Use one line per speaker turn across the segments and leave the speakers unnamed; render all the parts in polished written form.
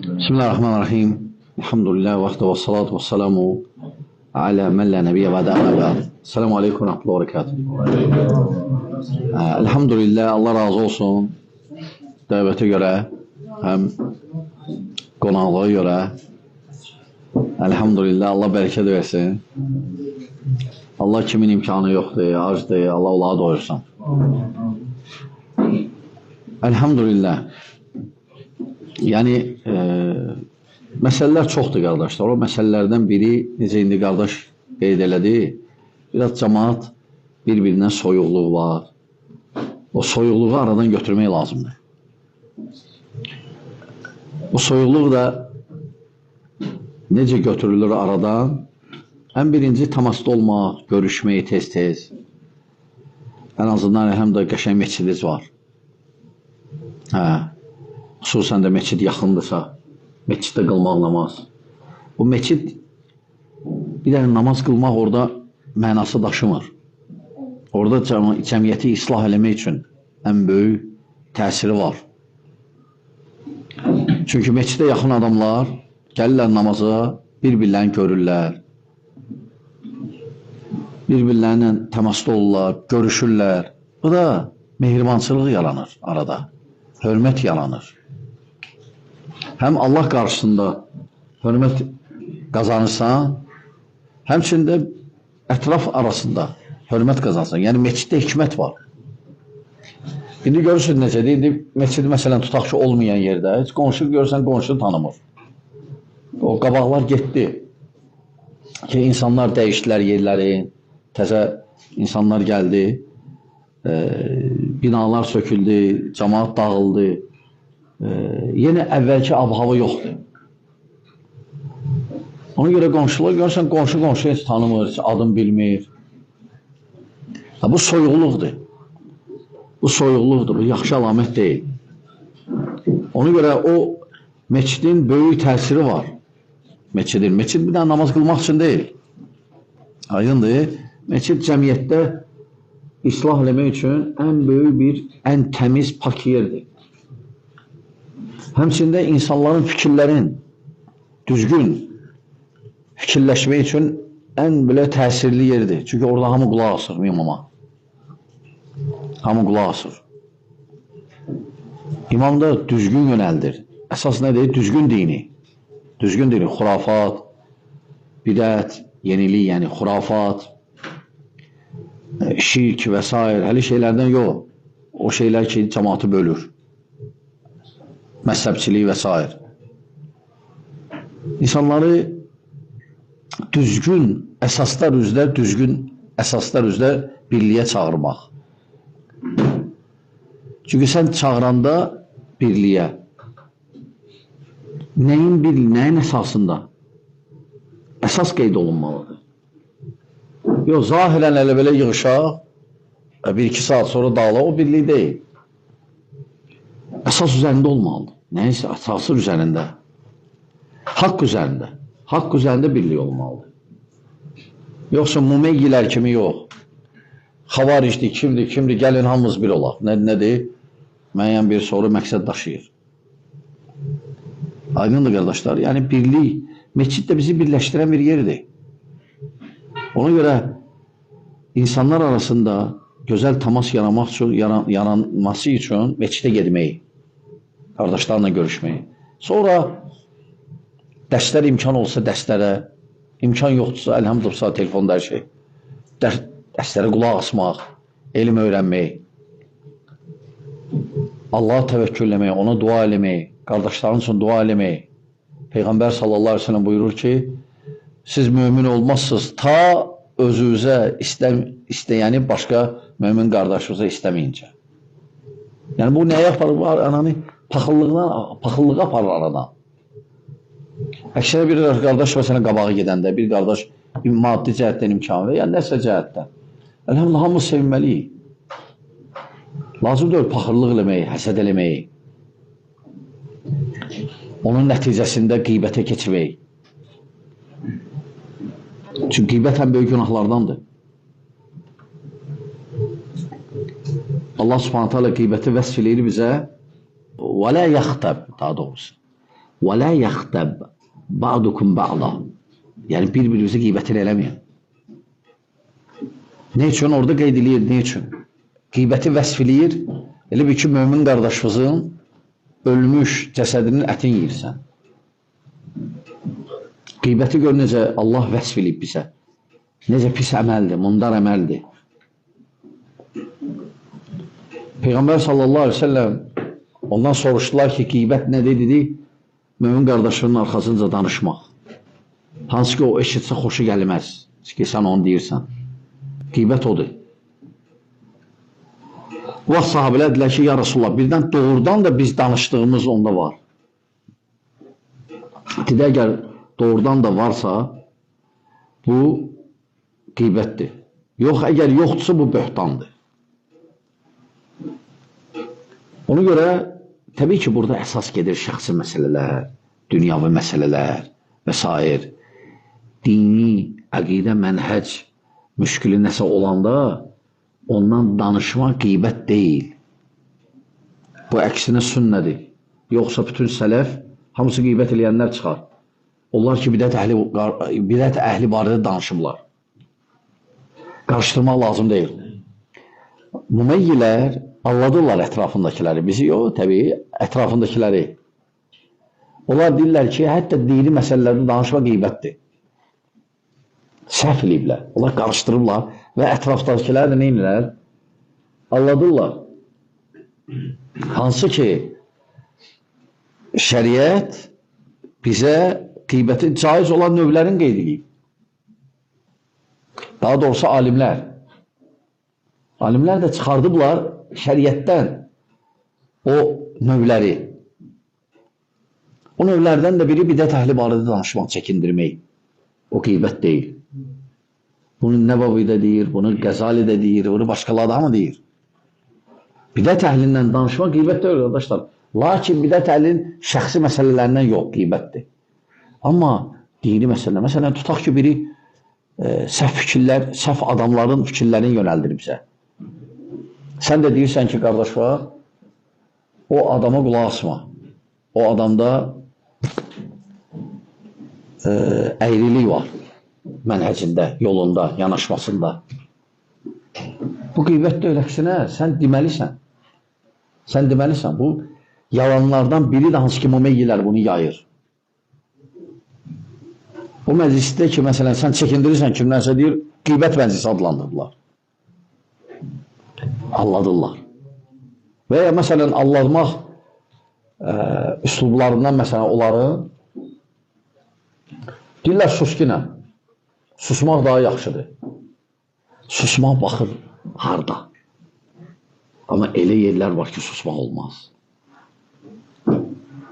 Bismillahirrahmanirrahim. Elhamdülillah və və salatu və selamu alə mən la nəbiyyə bədə əmə bəd. Selamu aleykum və rəhmətullah və bərəkatuhu. Elhamdülillah, Allah razı olsun. Dəvətə görə, həm qonaqlığa görə. Elhamdülillah, Allah bərəkət versin. Allah kimin imkanı yoxdur, acdır, Allah onları doyursun. Elhamdülillah. Yəni, məsələlər çoxdur qardaşlar. O məsələlərdən biri, necə indi qardaş qeyd elədi, biraz cəmaat bir-birindən soyuqluq var. O soyuqluğu aradan götürmək lazımdır. O soyuqluq da necə götürülür aradan? Ən birinci təmasda olmaq, görüşmək tez-tez. Ən azından həm də qəşəng meçidiniz var. Hə. Xüsusən də meçid yaxındırsa, meçiddə qılmaq namaz. O meçid, bir dənə namaz qılmaq orada mənası daşımır. Orada cəmiyyəti islah eləmək üçün ən böyük təsiri var. Çünki meçidə yaxın adamlar gəlirlər namaza, bir-birlərini görürlər, bir-birlərlə təmasda olurlar, görüşürlər. Bu da mehribançılıq yaranır arada, hörmət yaranır. Həm Allah qarşısında hörmət qazanırsan, həmçinin də ətraf arasında hörmət qazanırsan. Yəni, meçiddə hikmət var. İndi görürsün necədir? İndi meçid, məsələn, tutaq ki, olmayan yerdə, heç qonşu görürsən, qonşu tanımır. O qabaqlar getdi ki, insanlar dəyişdilər yerləri, təzə insanlar gəldi, binalar söküldü, cəmaat dağıldı. Yenə əvvəlki ab-hava yoxdur. Ona görə qonşular, görürsən, qonşu qonşu heç tanımır, heç adım bilmir. Ha, bu soyuqluqdur. Bu soyuqluqdur, bu yaxşı əlamət deyil. Ona görə o meçidin böyük təsiri var. Meçidin. Meçid bir dənə namaz qılmaq üçün deyil. Aydındır. Meçid cəmiyyətdə islah eləmək üçün ən böyük bir, ən təmiz, pak yerdir. Həmçində insanların fikirlərin düzgün fikirləşmək üçün ən belə təsirli yerdir. Çünki orada hamı qulaq asır imama. Hamı qulaq asır. İmam da düzgün yönəldir. Əsas nədir? Düzgün dini. Düzgün dini. Xurafat, bidət, yenilik, yəni xurafat, şirk və s. Həli şeylərdən yox. O şeylər ki, cəmaatı bölür. Məzhəbçilik və s. İnsanları düzgün əsaslar üzrə, düzgün əsaslar üzrə birliyə çağırmaq. Çünki sən çağıranda birliyə, nəyin birliyi, nəyin əsasında? Əsas qeyd olunmalıdır. Yox, zahirən elə belə yığışaq, bir-iki saat sonra dağılaq, o birlik deyil. Əsas üzərində olmalıdır. Nəyinsə əsası üzərində. Haqq üzərində. Haqq üzərində birlik olmalıdır. Yoxsa mumeyyilər kimi yox. Xavaricdir, kimdir, kimdir, gəlin hamımız bir olaq. Nədir? Müəyyən bir soru məqsəd daşıyır. Aydındır qardaşlar. Yəni birlik, meçid də bizi birləşdirən bir yerdir. Ona görə insanlar arasında gözəl təmas yaranmaq üçün, yaranması üçün meçidə getməyi, qardaşlarla görüşməyi. Sonra dərslər imkan olsa dərslərə, imkan yoxdursa, əlhamdülillah, telefonda hər şey. Dərslərə qulaq asmaq, elm öyrənmək, Allaha təvəkkül eləmək, ona dua eləmək, qardaşların üçün dua eləmək. Peyğəmbər sallallahu əleyhi və səlləm buyurur ki, siz mömin olmazsınız ta özünüzə istəyəni başqa mömin qardaşınıza istəməyincə. Yəni bu nəyə aparır? Bu ananı paxıllığa aparır aradan. Əksinə bir qardaş məsələn qabağa gedəndə, bir qardaş maddi cəhətdən imkan verir, yəni nəsə cəhətdən. Əlhamdülillah, hamımız sevinməliyik. Lazım deyil paxıllıq eləmək, həsəd eləmək. Onun nəticəsində qeybətə keçmək. Çünki qeybət ən böyük günahlardandır. Allah Subhanahu taala qeybəti vəsf eləyir bizə. Və la yaxtab, daha doğrusu. Və lə yəxtəb ba'dukum ba'da. Yəni, bir-birimizi qeybətini eləməyin. Ne üçün? Orada qeyd eləyir, ne üçün? Qeybəti vəsf eləyir. Elə bir ki, mömin qardaşımızın ölmüş cəsədinin ətini yeyirsən. Qeybəti gör necə Allah vəsf eləyib bizə. Necə pis əməldir, mundar əməldir. Peyğəmbər sallallahu aleyhi ve sellem ondan soruşdular ki, qeybət nədir? Dedi, mömin qardaşının arxasınca danışmaq. Hansı ki, o eşitsə xoşu gəlməz ki, sən onu deyirsən. Qeybət odur. Bu vaxt sahabələr dedilər ki, ya Rasulullah, birdən doğrudan da biz danışdığımız onda var. Dedi, əgər doğrudan da varsa, bu qeybətdir. Yox, əgər yoxdursa, bu böhtandır. Ona görə, təbii ki, burada əsas gedir şəxsi məsələlər, dünyavi məsələlər və s. Dini, əqidə, mənhəc müşkülü nəsə olanda ondan danışmaq qeybət deyil. Bu əksinə sünnədir. Yoxsa bütün sələf, hamısı qeybət eləyənlər çıxar. Onlar ki, bidət əhli barədə danışıblar. Qarışdırmaq lazım deyil. Müməyyilər alladırlar ətrafındakiləri. Bizi yox, təbii, ətrafındakiləri. Onlar deyirlər ki, hətta dini məsələlərdə danışma qeybətdir. Səhv eləyiblər. Onlar qarışdırıblar və ətrafdakilər də nə edirlər? Alladırlar. Hansı ki, şəriət bizə qeybəti caiz olan növlərin qeyd edib. Daha doğrusu alimlər. Alimlər də çıxardıblar şəriətdən o növləri. O növlərdən də biri bidət əhli barədə danışmaq, çəkindirmək. O qeybət deyil. Bunu Nəvavi də deyir, bunu Qəzali də deyir, bunu başqaları da mı deyir? Bidət əhlindən danışmaq qeybət deyil, qardaşlar. Lakin bidət əhlinin şəxsi məsələlərindən yox, qeybətdir. Amma dini məsələ, məsələn, tutaq ki, biri səhv fikirlər, səhv adamların fikirlərini yönəldir bizə. Sən də deyirsən ki, qardaş var, o adama qulaq asma. O adamda əyrilik var mənhəcində, yolunda, yanaşmasında. Bu qeybət deyil, əksinə, sən deməlisən. Sən deməlisən, bu yalanlardan biri də hansı ki, müməyyilər bunu yayır. O məclisdə ki, məsələn, sən çəkindirirsən kimdənsə deyir, qeybət məclisi adlandırırlar. Alladırlar. Və ya, məsələn, alladmaq üslublarından, məsələn, onları deyirlər, suskinə. Susmaq daha yaxşıdır. Susmaq baxır harda. Amma elə yerlər var ki, susmaq olmaz.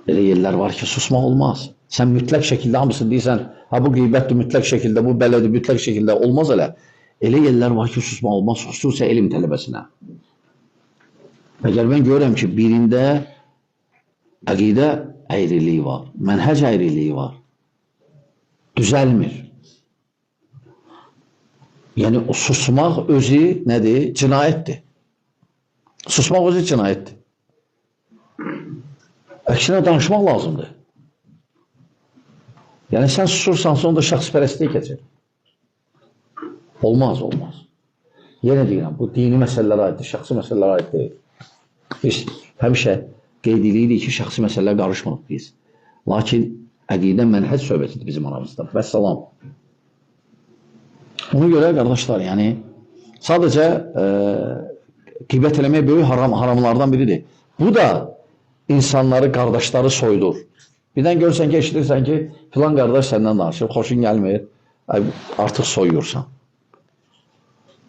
Elə yerlər var ki, susmaq olmaz. Sən mütləq şəkildə hamısını deyirsən, ha bu qeybətdir mütləq şəkildə, bu belədir mütləq şəkildə, olmaz elə. Elə yerlər var ki, susmaq olmaz, xüsusən elm tələbəsinə. Əgər mən görürəm ki, birində əqidə əyriliyi var, mənhəc əyriliyi var, düzəlmir. Yəni, o susmaq özü nədir? Cinayətdir. Susmaq özü cinayətdir. Əksinə danışmaq lazımdır. Yəni, sən susursansa, onda şəxspərəstliyə keçir. Olmaz, olmaz. Yenə deyirəm, bu dini məsələlərə aiddir, şəxsi məsələlərə aid deyil. Biz həmişə qeyd edirik ki, şəxsi məsələlər qarışmırıq biz. Lakin əqidə mənhəc söhbətidir bizim aramızda. Vəssalam. Ona görə, qardaşlar, yəni, sadəcə qeybət eləmək böyük haramlardan biridir. Bu da insanları, qardaşları soydur. Birdən görürsən ki, eşidirsən ki, filan qardaş səndən danışır, xoşun gəlmir, artıq soyuyursan.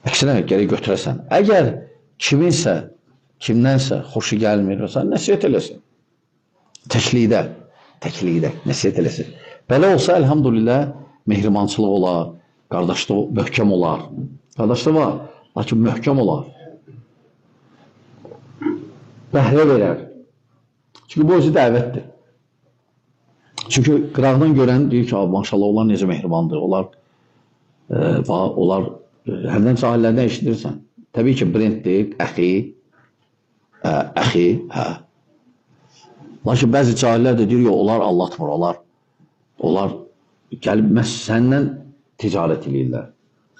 Əksinə, gərək götürəsən. Əgər kiminsə, kimdənsə xoşu gəlmir, nəsihət eləsin. Təklikdə, təklikdə nəsihət eləsin. Belə olsa, əlhamdülillah, mehribançılıq olar, qardaşlıq möhkəm olar. Qardaşlıq var, lakin möhkəm olar. Bəhrə verər. Çünki bu özü dəvətdir. Çünki qıraqdan görən deyir ki, maşallah, onlar necə mehribandır, onlar həmdən cahillərdən eşidirsən. Təbii ki, brenddir, əxi, əxi, hə. Lakin bəzi cahillər də deyir, yox, onlar aldatmır, onlar gəlib məhz səndən ticarət eləyirlər.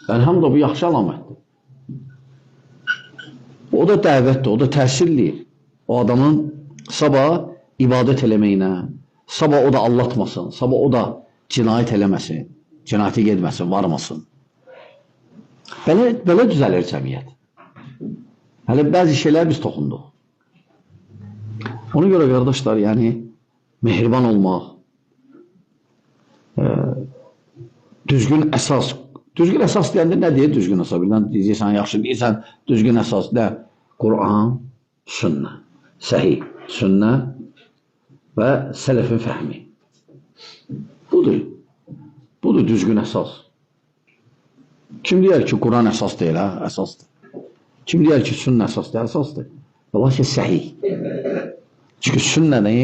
Əlhamdülillah, bu yaxşı əlamətdir. O da dəvətdir, o da təsir eləyir. O adamın sabah ibadət eləməyinə, sabah o da aldatmasın, sabah o da cinayət eləməsin, cinayətə getməsin, varmasın. Belə düzəlir cəmiyyət. Hələ bəzi şeylər biz toxunduq. Ona görə qardaşlar, yəni mehriban olmaq, düzgün əsas. Düzgün əsas deyəndə nə deyir düzgün əsas? Birdən deyirsən, yaxşı deyirsən, düzgün əsas nə? Quran, sünnə, səhih, sünnə və sələfin fəhmi. Budur. Budur düzgün əsas. Kim deyər ki, Quran əsas deyil, hə? Əsasdır. Kim deyər ki, sünnə əsas deyil, əsasdır. Lakin səhih. Çünki sünnəni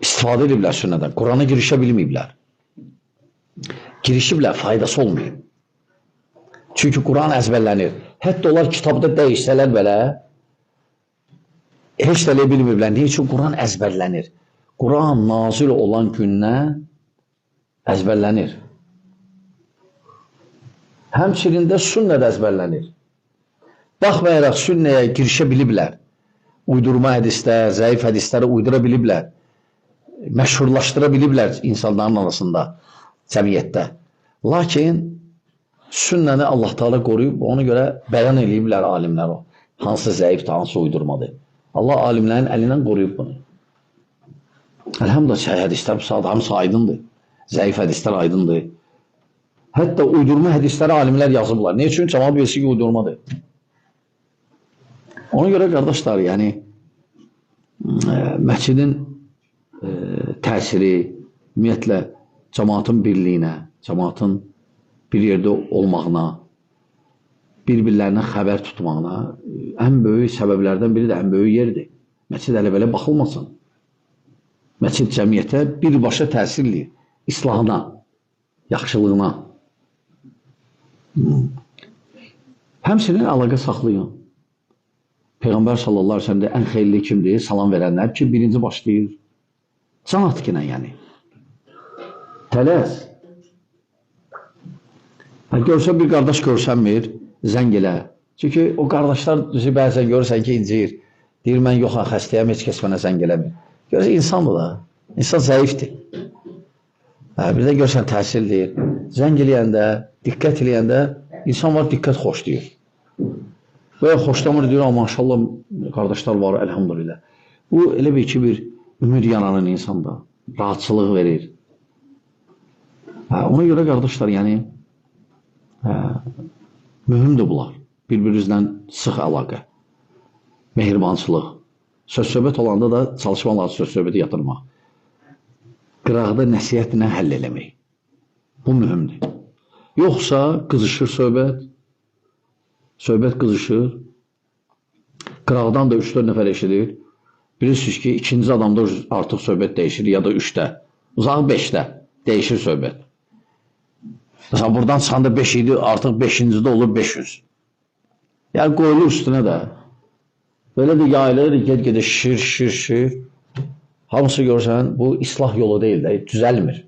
istifadə ediblər sünnədən. Qurana girişə bilməyiblər. Girişiblər, faydası olmayıb. Çünki Quran əzbərlənir. Hətta onlar kitabda dəyişsələr belə, heç də elə bilməyiblər. Niyə üçün? Quran əzbərlənir. Quran nazil olan gündən əzbərlənir. Həmçinin də sünnə də əzbərlənir. Baxmayaraq sünnəyə girişə biliblər. Uydurma hədislər, zəif hədisləri uydura biliblər. Məşhurlaşdıra biliblər insanların arasında, cəmiyyətdə. Lakin sünnəni Allah Teala qoruyub, ona görə bəyan eləyiblər alimlər o. Hansı zəifdir, hansı uydurmadır. Allah alimlərin əlindən qoruyub bunu. Elhamdülillah, səhih hədislər bu saat hamısı aydındır. Zəif hədislər aydındır. Hətta uydurma hədisləri alimlər yazıblar. Niyə üçün? Cəmaat bilsin ki, uydurmadır. Ona görə qardaşlar, yəni məscidin təsiri, ümumiyyətlə cəmaatın birliyinə, cəmaatın bir yerdə olmağına, bir-birlərinə xəbər tutmağına ən böyük səbəblərdən biri də ən böyük yerdir. Məscid hələ belə baxılmasın. Məscid cəmiyyətə birbaşa təsir eləyir. İslahına, yaxşılığına. Həmçinin əlaqə saxlayın. Peyğəmbər sallallahu əleyhi və səlləm ən xeyirli kimdir? Salam verənlər ki, birinci başlayır. Can atqına yəni. Tələs. Görsə bir qardaş görsənmir, zəng elə. Çünki o qardaşlar düzü bəzən görürsən ki, inciyir. Deyir, mən yox, xəstəyəm, heç kəs mənə zəng eləmir. Görürsən, insandır da. İnsan zəifdir. Bir də görürsən, təsir eləyir. Zəng eləyəndə, diqqət eləyəndə insan var, diqqət xoşlayır. Və ya xoşlamır, deyir, maşallah, qardaşlar var, əlhamdülillah. Bu, elə bir ki, bir ümid yaranır insanda, rahatçılıq verir. Ona görə, qardaşlar, yəni, mühümdür bunlar. Bir-birinizlə sıx əlaqə, mehribançılıq. Söz-söhbət olanda da çalışmaq lazım söz-söhbəti yatırmaq. Qıraqda nəsihətlə həll eləmək. Bu mühümdür. Yoxsa qızışır söhbət, söhbət qızışır, qıraqdan da 3-4 nəfər eşidir. Bilirsiniz ki, ikinci adamda artıq söhbət dəyişir, ya da 3-də, uzağı 5-də dəyişir söhbət. Məsələn, buradan çıxanda 5 idi, artıq 5-cidə olur 500. Yəni, qoyulur üstünə də. Belə də yayılır, ged-gedə şişir, şişir, şişir. Hamısı görürsən, bu islah yolu deyil də, düzəlmir.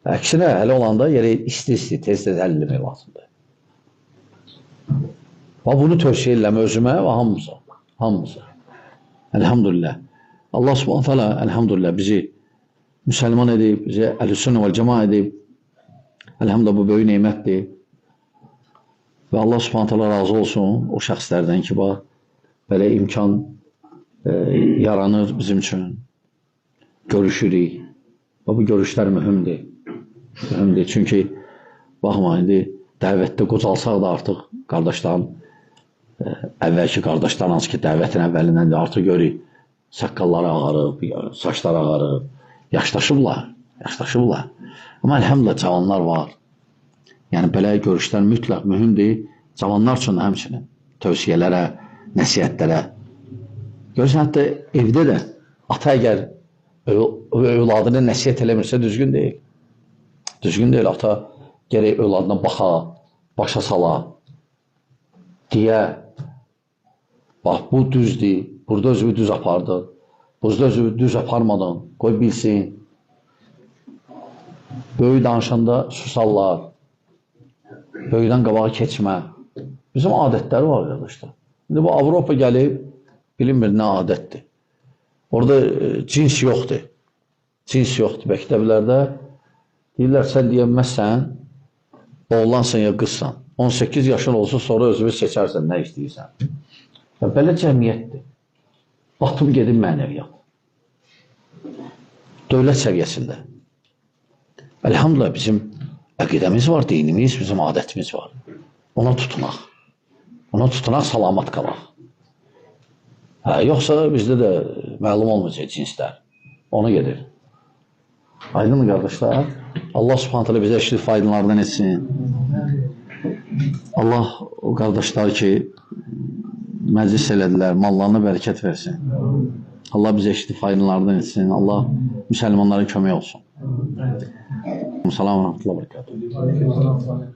Əksinə, hələ olanda yerə isti-isti, tez-tez həll eləmək lazımdır. Və bunu tövsiyə edirəm özümə və hamımıza. Hamımıza. Elhamdülillah. Allah subhanahu teala elhamdülillah bizi müsəlman edib, bizi əhl-i-sünnə vəl-cəma edib. Elhamdülillah bu böyük nemətdir. Və Allah subhanahu teala razı olsun o şəxslərdən ki, bax, belə imkan yaranır bizim üçün. Görüşürük. Və bu görüşlər mühümdür. Mühümdür. Çünki baxma, indi dəvətdə qocalsaq da artıq qardaşların, əvvəlki qardaşlar hansı ki, dəvətin əvvəlindən də artıq görürük, saqqalları ağarıb, saçları ağarıb, yaşdaşıblar, yaşdaşıblar. Amma əlhəmdülillah cavanlar var. Yəni, belə görüşlər mütləq mühümdür. Cavanlar üçün həmçinin tövsiyələrə, nəsihətlərə. Görürsən, hətta evdə də ata əgər övladını nəsihət eləmirsə, düzgün deyil. Düzgün deyil, ata gərək övladına baxa, başa sala, deyə, bax, bu düzdür, burada özümü düz apardın, Buzda özü düz aparmadın, qoy bilsin. Böyük danışanda susarlar. Böyükdən qabağa keçmə. Bizim adətləri var qardaşlar. İndi bu Avropa gəlib, bilinmir nə adətdir. Orada cins yoxdur. Cins yoxdur. Məktəblərdə deyirlər, sən deyənməzsən, oğlansan ya qızsan. 18 yaşın olsa sonra özünü seçərsən, nə istəyirsən. Və belə cəmiyyətdir. Batım gedib mənəviyyat. Dövlət səviyyəsində. Elhamdülillah bizim əqidəmiz var, dinimiz, bizim adətimiz var. Ona tutunaq. Ona tutunaq, salamat qalaq. Hə, yoxsa bizdə də məlum olmayacaq cinslər. Ona gedir. Aydın qardaşlar? Allah Subhanahu taala bizə eşidib faydalardan etsin. Allah o qardaşlar ki məclis elədilər, mallarına bərəkət versin. Allah bizə eşidib faydalardan etsin. Allah müsəlmanlara kömək olsun. Salam və rəhmətullah və bərəkatuhu.